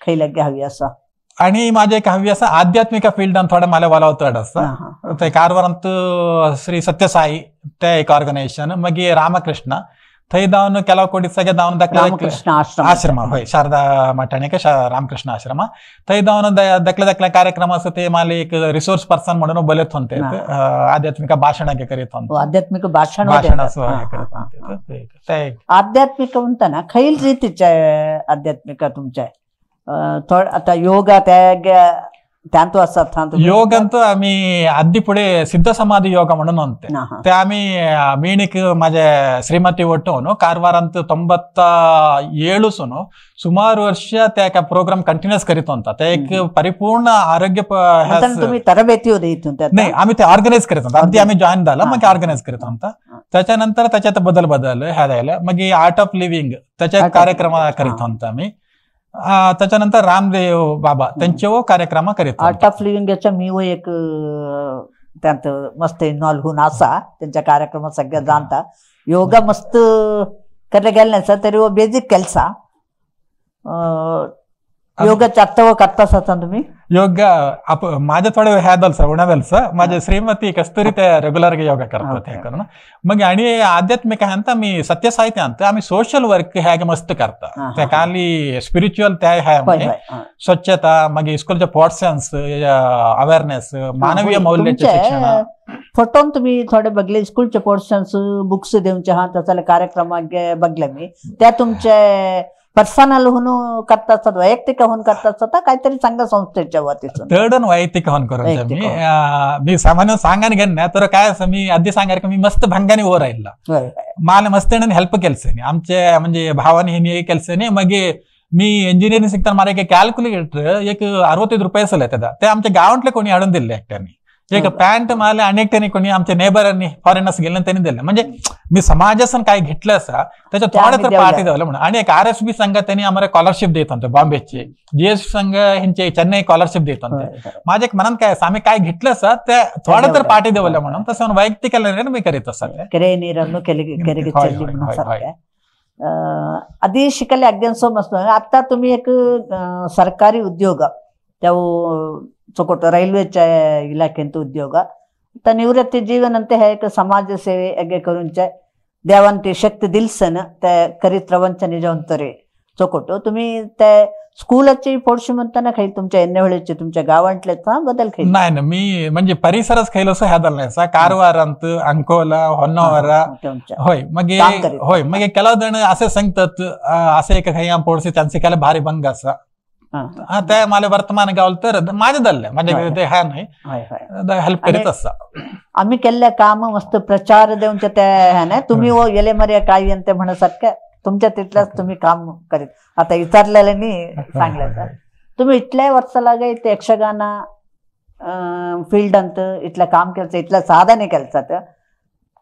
खैला हवी असा? आणि माझे एक हवी असं आध्यात्मिक फील्डान थोडं मला वालावतड असं ते कारवारांत श्री सत्यसाई ते एक ऑर्गनायझेशन, मागीर रामकृष्ण थंय धावन ಕೆಲವು कोटी सगळे धावन रामकृष्ण आश्रम होय शारदा मठाने रामकृष्ण आश्रम थंय धावन दाखले दाखले कार्यक्रम असं ते मला एक रिसोर्स पर्सन म्हणून बोलत होते, आध्यात्मिक भाषण करीत होते, आध्यात्मिक भाषण भाषण असं करीत होते. आध्यात्मिक म्हणताना खैल रीतीचे आध्यात्मिक तुमच्या थोड आता योगा त्या त्यांतो असतात योग ಅಂತೂ आम्ही आधी पुढे सिद्ध समाधी ಯೋಗ म्हणून म्हणते ते आम्ही मीणिक माझ्या श्रीमती ಒಟ್ಟುನು कारवारांत 97 सुनो सुमार वर्ष त्या प्रोग्राम कंटिन्युअस करीत होता. ते एक परिपूर्ण आरोग्य तुम्ही तरबेती नाही आम्ही ते ऑर्गनाइज करीत होता, अगदी आम्ही जॉईन झालं मग ऑर्गनाइज करीत होता. त्याच्यानंतर त्याच्यात बदल बदल ह्या जायला मग आर्ट ऑफ लिव्हिंग त्याच्या कार्यक्रम करीत होता आम्ही. त्याच्यानंतर रामदेव बाबा त्यांचे कार्यक्रम करीत. आर्ट ऑफ लिव्हिंग याच्या मी एक त्यांत मस्त इन्व्हॉल्व होऊन असा त्यांच्या कार्यक्रमात सगळ्या जाणता. योगा मस्त करायला गेलं नाही सर तरी बेसिक ಕೆಲಸ योगा चात्तव करता असाल तुम्ही? योग माझ्या थोडे ह्या दलसा उणा दलसा माझ्या श्रीमती कस्तुरी ते रेग्युलर योगा करतात हे करून. मग आणि आध्यात्मिक ಅಂತ मी सत्यसाहित्य ಅಂತ आम्ही सोशल वर्क ಹೇಗೆ मस्त करता त्या खाली स्पिरिच्युअल त्या ह्या स्वच्छता मग स्कूलच्या पोर्शन्स अवेअरनेस मानवीय मौल्याचे शिक्षण फोटोन तुम्ही थोडे बघले स्कूलचे पोर्शन्स बुक्स देऊनचे हा त्याचा कार्यक्रम बघले मी त्या तुमचे पर्सनल होऊन करता असतात वैयक्तिक होऊन करता असतात काहीतरी सांगा संस्थेच्या वतीतून? थर्ड वैयक्तिक होऊन करून मी मी सामान्य सांगाने घेणे तर काय असं मी आधी सांगार मी मस्त भंगाने वर राहिला मला मस्त हेल्प केलसे आमचे म्हणजे भावाने हे केलसे. मग मी इंजिनिअरिंग शिकताना मला एक कॅल्क्युलेटर एक 65 रुपये असेल त्याचा ते आमच्या गावातले कोणी हाडून दिले एकट्याने, एक पॅन्ट मला अनेक कोणी आमच्या नेबरांनी फॉरेनर्स गेले त्यांनी दिलं. म्हणजे मी समाजासन काय घेतलं असा त्याच्या थोडं तर पाठी द्यावं म्हणून. आणि एक RSB संघ त्यांनी आम्हाला स्कॉलरशिप देत होते बॉम्बेचे, GS संघ ह्यांचे चेन्नई स्कॉलरशिप देत होते. माझ्या एक मनात काय असं आम्ही काय घेतलं असं त्या थोडं तर पाठी देवलं म्हणून तसं वैयक्तिक मी करीत असा. ಕೆರೆ ನೀರನ್ನು ಕೆರೆಗೆ ಚೆಲ್ಲಿ म्हणून आधी शिकले अज्ञान मस्त. आता तुम्ही एक सरकारी उद्योग त्या चोकोट रैल्वेच्या इलाखेंत उद्योग तर निवृत्ती जीवन अंते हे एक समाज सेवे अगे करूनचे देवान ती शक्ती दिलसन ते करीत रवंच निजवून तरी चोकोट तुम्ही ते स्कूलाची फोडशी म्हणताना काही तुमच्या एन्नेहोळीचे तुमच्या गावांतले बदल काही नाही ना? मी म्हणजे परिसरच खायलो असं ह्या नाही कारवार अंत अंकोला होन्नावर होय मग होय मग ಕೆಲವು जण असे सांगतात असे एक काही पोडसे त्यांचे केलं भारी भंग असा हा त्या मला वर्तमान गावलं तर माझे दल्ले म्हणजे ते हा नाही हेल्प करीत असा. आम्ही केल्ले काम मस्त प्रचार देऊनच्या त्या नाही तुम्ही हो गेले मरे काय ते म्हणसारखे तुमच्या तिथल्याच तुम्ही काम करीत आता विचारलेल्यानी सांगलं तर तुम्ही इतल्या वर्षा लागे ते यक्षगान फील्ड अंत इतलं काम केलं इतलं साधने केलं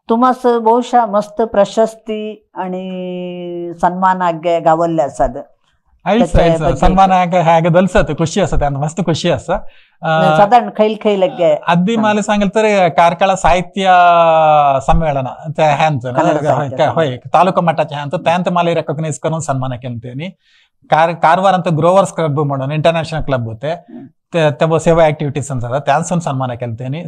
तुम्हास बहुशः मस्त प्रशस्ती आणि सन्मान आज्ञा गावल्ले असत. सन्मान ಹೇಗೆ ದಲ್ಸತ್ ಖುಷಿ असत मस्त ಖುಷಿ असा. साधारण खैल खैल अगदी मला सांगेल तर ಕಾರ್ಕಳ साहित्य संमेलन ह्यांचं होय तालुका मठाचे ह्यांचं त्यांत मला रेकॉग्नाइज करून सन्मान केलं त्यांनी. कारवार ಅಂತ ಗ್ರೋವರ್ಸ್ ಕ್ಲಬ್ म्हणून ಇಂಟರ್ನ್ಯಾಷನಲ್ ಕ್ಲಬ್ होते ते सेवा ऍक्टिव्हिटीज जाता त्यांसून सन्मान केले त्यांनी.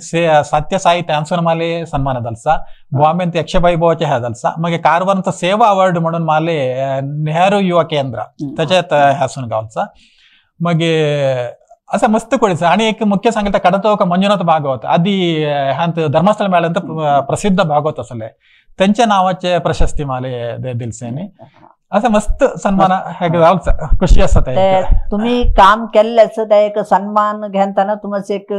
सत्य साई त्यांसून माले सन्मान जालसा, बॉम्बेंत यक्षवैभवाचे ह्या जालसा, मागीर कारवारांचो सेवा अवॉर्ड म्हणून माले नेहरू युवा केंद्र त्याच्यात ह्यासून गावचा. मागीर असं मस्त कोळीचं. आणि एक मुख्य सांगितलं कडतोक मंजुनाथ भागवत आदी ह्यांत धर्मस्थळ मेळ्यांत प्रसिद्ध भागवत असले त्यांच्या नावाचे प्रशस्ती माले दिलसेनी. असं मस्त सन्मान खुशी असत. तुम्ही काम केल्ल्याच त्या एक सन्मान घेताना तुमचं एक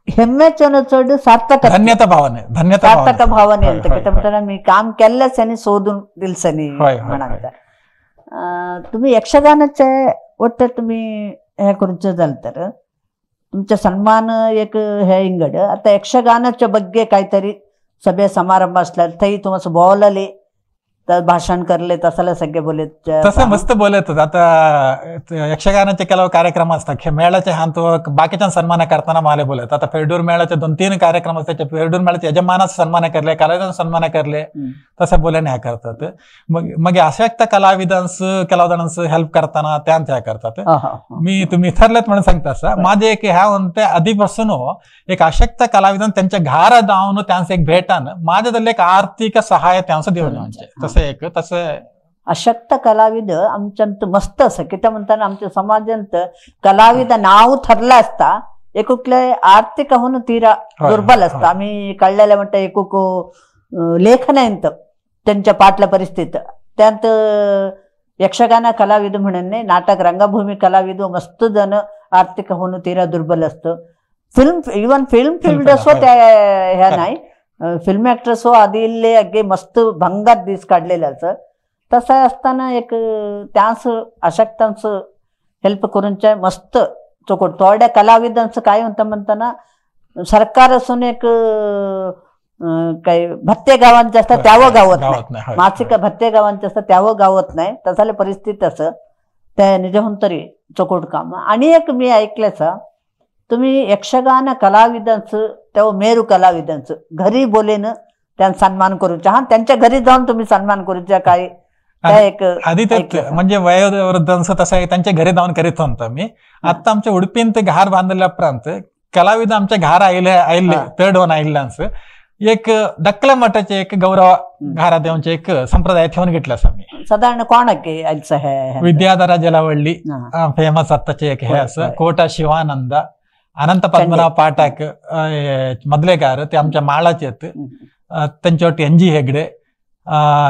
हेम्मेचन चड सार्थक धन्यता भावने धन्यता सार्थक भावने म्हणताना मी काम केल्ल्याच आणि सोडून दिलसनी म्हणांता. तुम्ही यक्षगानाचे ಒಟ್ಟು तुम्ही हे करूचं झालं तर तुमचा सन्मान एक हे इंगड. आता यक्षगानाच्या ಬಗ್ಗೆ काहीतरी सभे समारंभ असला थंय तुम्हाला बोलले तर भाषण करले तसला सगळे बोलत तसं मस्त बोलत. आता यक्षगानाचे ಕೆಲವು कार्यक्रम असतात मेळाचे हांतो बाकीच्या सन्मान करताना माले बोलत. आता पेरडूर मेळाचे 2-3 कार्यक्रम असतात, पेरडूर मेळाचे यजमानाचा सन्मान करले, कलाविदांचा सन्मान करले, तसं बोलणे ह्या करतात. मग मग अशक्त कलाविदांस ಕೆಲವು जणांस हेल्प करताना त्यांत ह्या करतात. मी तुम्ही ठरलेत म्हणून सांगता असा माझे एक ह्या म्हणते आधीपासून एक अशक्त कलाविदान त्यांच्या घरा जाऊन त्यांचं एक भेटान माझ्यातले एक आर्थिक सहाय्य त्यांचं देऊन तसं एक तसं अशक्त कलाविद आमच्यांत मस्त असं किती म्हणताना आमच्या समाजांत कलाविद नाव ठरला असता एकुकले आर्थिक होऊन तीरा दुर्बल असता. आम्ही कळलेलं म्हणता एकुक लेखन आहे त्यांच्या पाटल्या परिस्थितीत त्यात यक्षगान कलाविद म्हणून नाही नाटक रंगभूमी कलाविद मस्त जण आर्थिक होऊन तीरा दुर्बल असतं. फिल्म इवन फिल्म फील्ड असो त्या ह्या नाही फिल्म ऍक्ट्रेस हो आदिले अगे मस्त भंगात दीस काढलेलं असं तसं असताना एक त्यास अशक्तांचं हेल्प करूनच्या मस्त चोकोट थोड्या कलाविदांचं काय म्हणतं म्हणताना सरकार असून एक काही भत्ते गावांचे असतात त्यावर गावत नाही, मासिक भत्ते गावांचे असतात त्यावर गावत नाही, तसाले परिस्थिती असं त्या निजहून तरी चोकोट काम. आणि एक मी ऐकल्याचं तुम्ही यक्षगान कलाविदांचं तेव्हा मेरू कलाविदांचं घरी बोलेन त्यांचा सन्मान करूचा हा त्यांच्या घरी जाऊन तुम्ही सन्मान करूचा काय एक आधी ते म्हणजे वयोवृद्धांचं तसं त्यांच्या घरी जाऊन करीत होतो मी. आता आमच्या उडपीन ते घार बांधल्या उपरांत कलाविद आमच्या घार आयले आयले थर्ड वन आयिल्ल्यांचं एक दक्कल मठाचे एक गौरव घारा देवचे एक संप्रदाय ठेवून घेतला आम्ही. साधारण कोण विद्याधरा जलावळ्ळी फेमस आत्ताचे एक हे असं, कोटा शिवानंद, अनंत पद्मनाभ पाठक मदलेकार ते आमच्या माळाचे आहेत, त्यांच्यावरती एन जी हेगडे,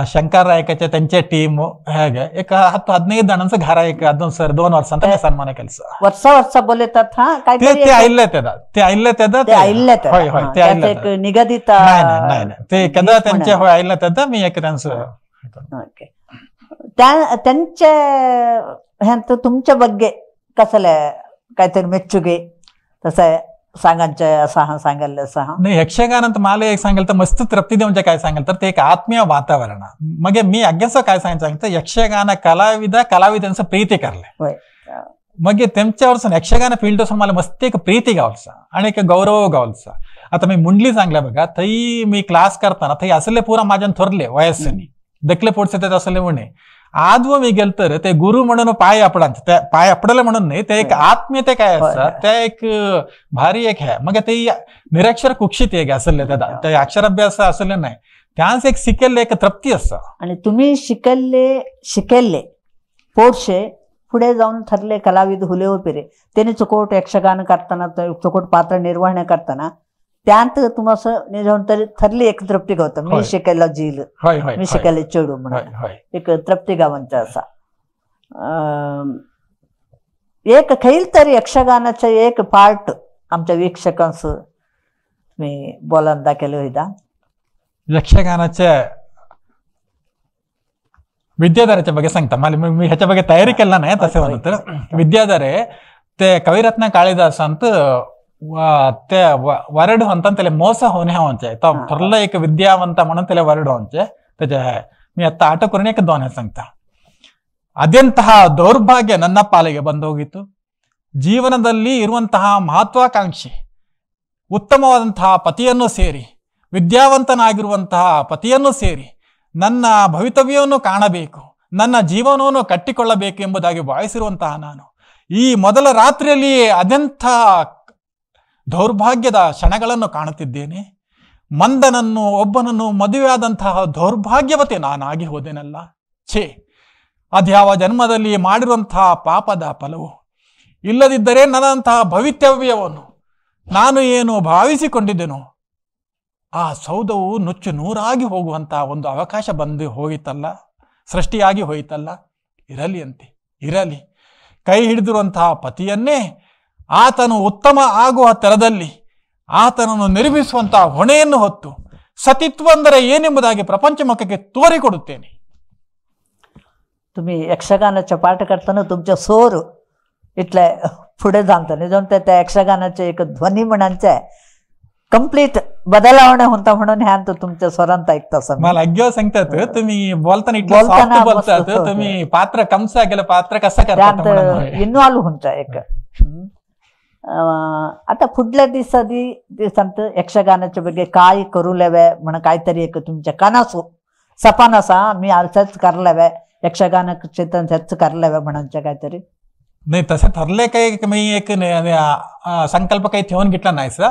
शंकर रायकाचे त्यांचे टीम ಹೇಗೆ एक 10-15 जणांचं घर एक अजून सर 2 वर्षांत सन्मान केलं. वर्ष वर्ष बोलतात ते आयिल्ले तेदा ते आयिल्ले तेदा ते आयिल्ले होय होय ते आयिल्ले निगदित नाही नाही नाही ते कदा त्यांचे होय आयिल्ले तेदा मी एक त्यांचं त्यांचे ह्यांत तुमच्या ಬಗ್ಗೆ कसले काहीतरी मेच्चुगे तसं सांगायचं असं सांगायला असं नाही. यक्षगानात मला एक सांगेल तर मस्त तृप्ती देऊन काय सांगेल तर ते एक आत्मीय वातावरण. मग मी अग्याचं काय सांगायचं सांगतं यक्षगान कलाविद कलाविदांचं प्रीती करले मग त्यांच्यावर यक्षगान फील्ड असून मला मस्त एक प्रीती गावचा आणि एक गौरव गावचा. आता मी मुंडली सांगल्या बघा थंय मी क्लास करताना थंय असले पुरा माझ्यान थोरले वयस्सनी दकले पोटसे ते असले म्हणे आजव मी गेल तर ते गुरु म्हणून पाय आपडांचे त्या पाय आपडले म्हणून नाही ते एक आत्मीयते काय असतात त्या एक भारी एक आहे. मग ते निरक्षर कुक्षित एक असले त्या अक्षराभ्यास असले नाही त्यांच एक शिकेल्ले एक तृप्ती असता. आणि तुम्ही शिकल्ले शिकेल्ले पोटशे पुढे जाऊन ठरले कलाविद हुले पेरे त्याने चुकोट यक्षगान करताना चुकोट पात्र निर्वहण करताना त्यात तुम्हाला निजाऊन तरी ठरली एक तृप्ती गावत मी शिकायला झील मी शिकायला चेडू म्हणून एक तृप्ती गावांचा असा एक खैल तरी यक्षगानाचा एक पार्ट आमच्या वीक्षकांस मी बोलांदा दाखवलं होता. यक्षगानाच्या विद्याधराच्या ಬಗ್ಗೆ सांगता मला मी ह्याच्या ಬಗ್ಗೆ तयारी केला नाही तसं म्हणत तर विद्याधरे ते कविरत्न काಳಿदास ಅಂತ ते वरड ಅಂತ त्याला मोಸ होणे होचे तो ठरलं एक विद्यावंत म्हणून त्याला वरड होचे त्याच्या मी आता ಆಟ करून एक दोन सांगता. ಅದೆಂತಹ ದೌರ್ಭಾಗ್ಯ ನನ್ನ ಪಾಲಿಗೆ ಬಂದೋಗಿತ್ತು. ಜೀವನದಲ್ಲಿ ಇರುವಂತಹ ಮಹತ್ವಾಕಾಂಕ್ಷಿ ಉತ್ತಮವಾದಂತಹ ಪತಿಯನ್ನು ಸೇರಿ ವಿದ್ಯಾವಂತನಾಗಿರುವಂತಹ ಪತಿಯನ್ನು ಸೇರಿ ನನ್ನ ಭವಿತವ್ಯವನ್ನು ಕಾಣಬೇಕು, ನನ್ನ ಜೀವನವನ್ನು ಕಟ್ಟಿಕೊಳ್ಳಬೇಕೆಂಬುದಾಗಿ ಭಾವಿಸಿರುವಂತಹ ನಾನು ಈ ಮೊದಲ ರಾತ್ರಿಯಲ್ಲಿಯೇ ಅದೆಂಥ ದೌರ್ಭಾಗ್ಯದ ಕ್ಷಣಗಳನ್ನು ಕಾಣುತ್ತಿದ್ದೇನೆ. ಮಂದನನ್ನು ಒಬ್ಬನನ್ನು ಮದುವೆಯಾದಂತಹ ದೌರ್ಭಾಗ್ಯವತೆ ನಾನಾಗಿ ಹೋದೆನಲ್ಲ. ಛೇ, ಅದ್ಯಾವ ಜನ್ಮದಲ್ಲಿ ಮಾಡಿರುವಂತಹ ಪಾಪದ ಫಲವು. ಇಲ್ಲದಿದ್ದರೆ ನನ್ನಂತಹ ಭವಿತವ್ಯವನ್ನು ನಾನು ಏನು ಭಾವಿಸಿಕೊಂಡಿದ್ದೆನೋ ಆ ಸೌಧವು ನುಚ್ಚು ನೂರಾಗಿ ಹೋಗುವಂತಹ ಒಂದು ಅವಕಾಶ ಬಂದು ಹೋಗಿತ್ತಲ್ಲ, ಸೃಷ್ಟಿಯಾಗಿ ಹೋಯಿತಲ್ಲ. ಇರಲಿ ಅಂತೆ, ಇರಲಿ. ಕೈ ಹಿಡಿದಿರುವಂತಹ ಪತಿಯನ್ನೇ ಆತನು ಉತ್ತಮ ಆಗುವ ಥರದಲ್ಲಿ ಆತನನ್ನು ನಿರ್ಮಿಸುವಂತಹ ಹೊಣೆಯನ್ನು ಹೊತ್ತು ಸತಿತ್ವ ಅಂದರೆ ಏನೆಂಬುದಾಗಿ ಪ್ರಪಂಚ ಮುಖಕ್ಕೆ ತೋರಿಕೊಡುತ್ತೇನೆ. तुम्ही यक्षगानाचे पाठ करताना तुमचे सोर इतले फुडें जाता न्ही, जावन त्या यक्षगानाचे एक ध्वनी म्हणांचे कंप्लीट बदलावणे होता म्हणून ह्या तुमच्या स्वरांत ऐकता. मला अग्यो सांगतात तुम्ही बोलताना इतले सॉफ्ट बोलतात, तुम्ही पात्र कमसा गेलं पात्र कसं करतात इन्वॉल्व होता एक. आता फुडल्या दिसांनी दिसांत यक्षगानाच्या ಬಗ್ಗೆ काय करू लेवे म्हण काहीतरी एक तुमच्या कानासो सपान असा मी असंच करलेवे यक्षगान क्षेत्रात हेच करलेवे म्हणूनचे काहीतरी नाही. तसं ठरले काही मी एक संकल्प काही ठेवून घेतला नाही सर.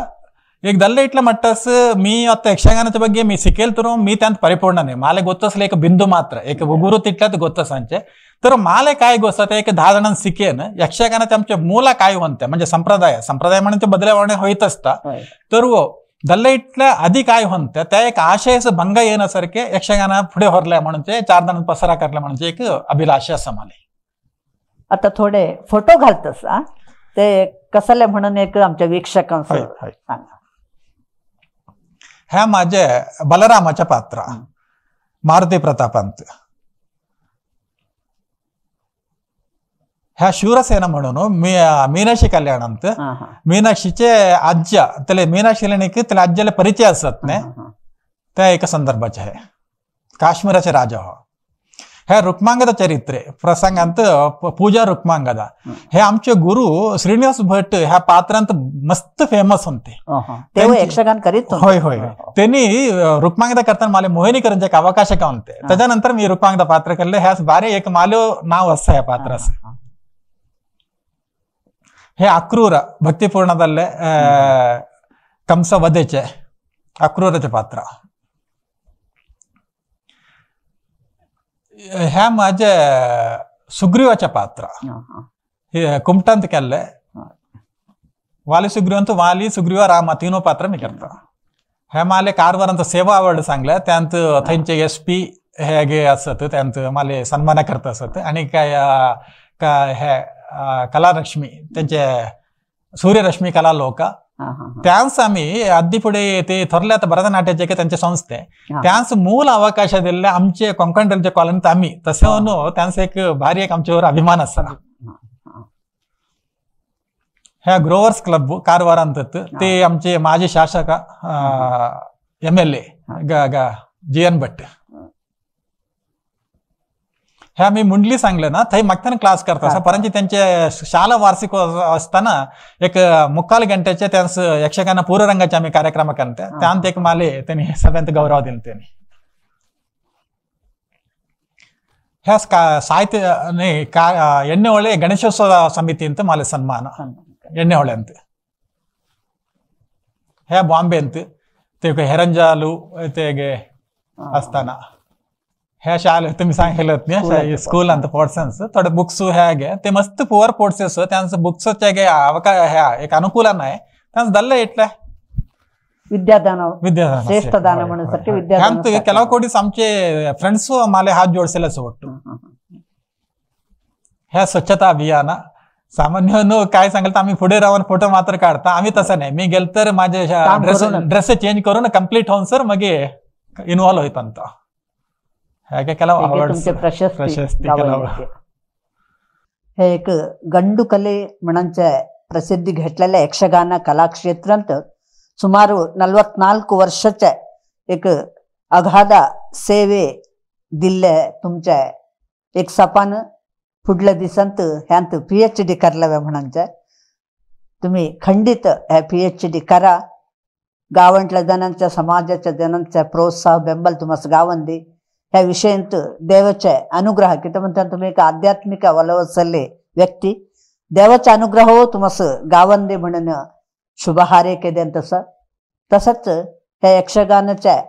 एक दल्ले इतलं म्हटस मी आता यक्षगानाच्या ಬಗ್ಗೆ मी शिकेल तर मी त्यांत परिपूर्ण नाही. मला गोतसले एक बिंदू मात्र एक गुरु तितल्यात गोतसांचे तर मला काय गोष्ट ते एक 10 जणांना शिकेन यक्षगानाचे आमचे मूला काय म्हणते म्हणजे संप्रदाय संप्रदाय म्हणून ते बदलावणे होईत असता. तर दल्ले इतल्या आधी काय म्हणते त्या एक आशयाचं भंग येण्यासारखे यक्षगाना पुढे होरल्या म्हणून ते 4 जणांना पसरा करल्या म्हणजे एक अभिलाषा असं मला. आता थोडे फोटो घालतस ते कसले म्हणून एक आमच्या वीक्षकांना सांगा. ह्या माझे बलरामाच्या पात्र मारुती प्रतापांत ह्या शूरसेना म्हणून मीनाक्षी कल्याणांत मीनाक्षीचे आज्या त्याला मीनाक्षीला त्याला आज्याला परिचय असत नाही त्या एका संदर्भाचे आहे. काश्मीराचे राजा हो. ह्या रुक्मांगदा चरित्रे प्रसंगांत पूजा रुक्मांगदा हे आमचे गुरु श्रीनिवास भट ह्या पात्रांत मस्त फेमस होते. यक्षगान करीत होय होय. त्यांनी रुक्मांगदा करताना मला मोहिनीकरांचे एक अवकाश का होते त्याच्यानंतर मी रुक्मांगदा पात्र केले. ह्या बारे एक मालो नाव असं ह्या पात्राचं. हे अक्रूर भक्तिपूर्णदल्ले कंस वधेचे अक्रूराचे पात्र. ह्या माझे सुग्रीवाचे पात्र हे कुमटांत केल्ले वाली सुग्रीव वाली सुग्रीव रामा तीनो पात्र मी करता. ह्या माले कारवारांत सेवा अवॉर्ड सांगले त्यांत थंयचे एस पी हे असत त्यांत माले सन्मान करता असत. आणि काय हे कलारश्मी त्यांचे सूर्यरश्मी कला लोक त्यांस आम्ही अद्दी पुढे ते थोरले आता भरतनाट्याचे की त्यांचे संस्थे त्यांस मूल अवकाश दिले आमचे कोंकण रेल्वे कॉलनीत आम्ही तसं त्यांचं एक भारी एक आमच्यावर अभिमान असता. ह्या ग्रोवर्स क्लब कारवारांत ते आमचे माजी शासक MLA G N Bhat. ह्या मी मुंडली सांगले ना थंय मागताना क्लास करता असं परंतु त्यांचे शाळा वार्षिक असताना एक मुक्काल घंट्याचे त्यांचं यक्षगान पूर्वरंगाचे आम्ही कार्यक्रम करते त्यांत एक माले त्यांनी सगळ्यांत गौरव दिले त्यांनी. ह्या साहित्य नाही का एण्णेहोळे गणेशोत्सव समिती ಅಂತ माले सन्मान एण्णेहोळे ಅಂತ. ह्या बॉम्बे ಅಂತ ते हेरंजालू ते असताना ह्या शाळे तुम्ही सांगितलं नाही स्कूल ಅಂತ पोर्सन्स थोडे बुक्स ह्यागे ते मस्त पुअर पोर्सेस त्यांचं बुक्सचे अवकाश ह्या एक अनुकूल नाही त्यांचं दल्ल इतले विद्यादान विद्यादान श्रेष्ठ दान म्हणण्यासाठी विद्यादान ಕೆಲವು ಕೋಟಿ आमचे फ्रेंड्स माले हात जोडसेले ಒಟ್ಟು. ह्या स्वच्छता अभियान सामान्य काय सांगेल तर आम्ही पुढे राहून फोटो मात्र काढता आम्ही तसं नाही. मी गेल तर माझे ड्रेस चेंज करून कंप्लीट होऊन सर मग इन्व्हॉल्व होत अंत. हे ಕೆಲವು प्रशस्ती हे एक गंडुकले म्हणचे प्रसिद्धी घेतलेल्या यक्षगान कलाक्षेत्रांत सुमाರು 44 ವರ್ಷचे एक अगाध सेवे दिल्ले तुमचे एक सपान फुडल्या दिसांत ह्यांत PhD करलेवे म्हणचे तुम्ही खंडित हे PhD करा. गावांतल्या जणांच्या समाजाच्या जणांचा प्रोत्साह बेंबल तुम्हाला गावंदी. ह्या विशयांत देवाचे अनुग्रह कितें म्हणटा तुमी एक आध्यात्मिक वलवसल्ले व्यक्ती देवाचे अनुग्रह तुमस गावंदे म्हणून शुभ हारैके तसं तसंच हे यक्षगानाचे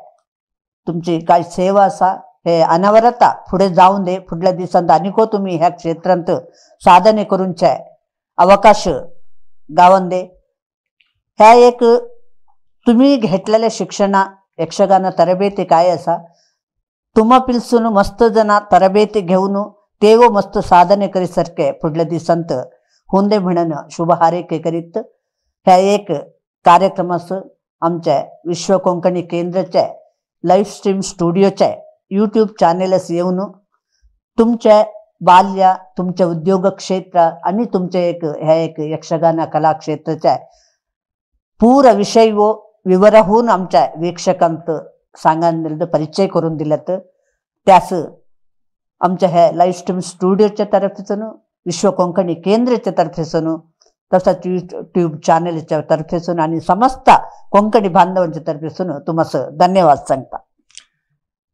तुमची काय सेवा आसा हे अनवरता फुडें जावन दे. फुडल्या दिसांत आनीको तुमी ह्या क्षेत्रांत साधने करूंचे अवकाश गावन दे. ह्या एक तुमी घेतलेल्या शिक्षणा यक्षगान तरबेती काय आसा तुमा पिलसून मस्त जना तरबेती घेवन तेवो मस्त साधने करी सारके फुडल्या दिसांत होंदे म्हणून शुभ हारैके करीत ह्या एक कार्यक्रमास आमचे विश्व कोंकणी केंद्राचे लाईव्ह स्ट्रीम स्टुडिओचे यूट्यूब चॅनल्स येवन तुमचे बाल्य तुमचे उद्योग क्षेत्र आणि तुमचे एक हे एक यक्षगान कला क्षेत्राचे पूरा विषय वो विवरहून आमच्या वीक्षकांत सांगान दिलं परिचय करून दिलं त्यास आमच्या हे लाईव्ह स्ट्रीम स्टुडिओच्या तर्फेसून विश्व कोंकणी केंद्राच्या तर्फेसून तसंच यूट्यूब चॅनलच्या तर्फेसून आणि समस्त कोंकणी बांधवांच्या तर्फेसून तुम्हाला धन्यवाद सांगता.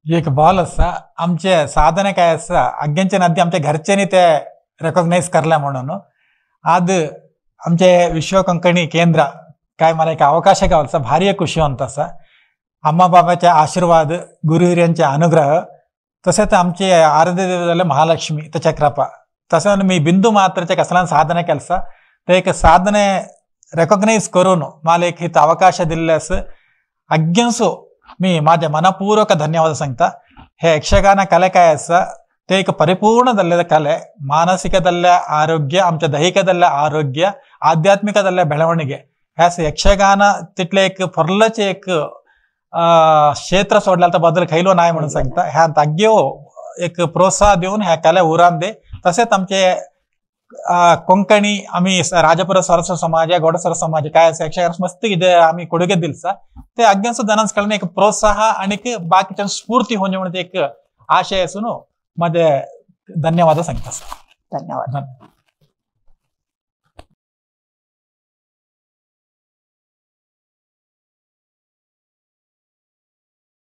एक बॉल आसा आमचे साधने काय आसा आग्यांच्या नाद्य आमच्या घरच्यांनी ते रेकॉग्नायज करल्या म्हणून आज आमचे विश्व कोंकणी केंद्र काय मला एक अवकाश गावचा भारी खुशी होत आसा. अम्मा बाबाचे आशीर्वाद गुरु हिऱ्यांचे अनुग्रह तसेच आमचे आराध्य देव जाले महालक्ष्मी त्याच्या कृपा तसं मी बिंदू मात्रचे कसल्यान साधने केलसा ते एक साधने रेकॉग्नायज करून मला एक हित अवकाश दिल्ले अग्यंसो मी माझ्या मनपूर्वक धन्यवाद सांगता. हे यक्षगान कले काय आसा ते एक परिपूर्ण जाल्ले कले मानसिकदल्ले आरोग्य आमच्या दैहिकदल्ले आरोग्य आध्यात्मिकदल्ले ಬೆಳವಣಿಗೆ ह्यास यक्षगान तितले एक फरलचे एक क्षेत्र सोडल्यार बदल खैलो नाय म्हणून सांगता. ह्या ताग्यो एक प्रोत्साह दिवन ह्या कले उरान दे. तसेच आमचे कोंकणी आम्ही राजपुर सरस्वत समाज गौड सरस्वत समाज काय आसा यक्षगान मस्त कितें आमी ಕೊಡುಗೆ दिलसा ते अज्ञान जनांस कडल्यान एक प्रोत्साह आनी बाकीच्या स्फूर्ती होवचे म्हणून एक आशय आसून माझे धन्यवाद सांगता. धन्यवाद.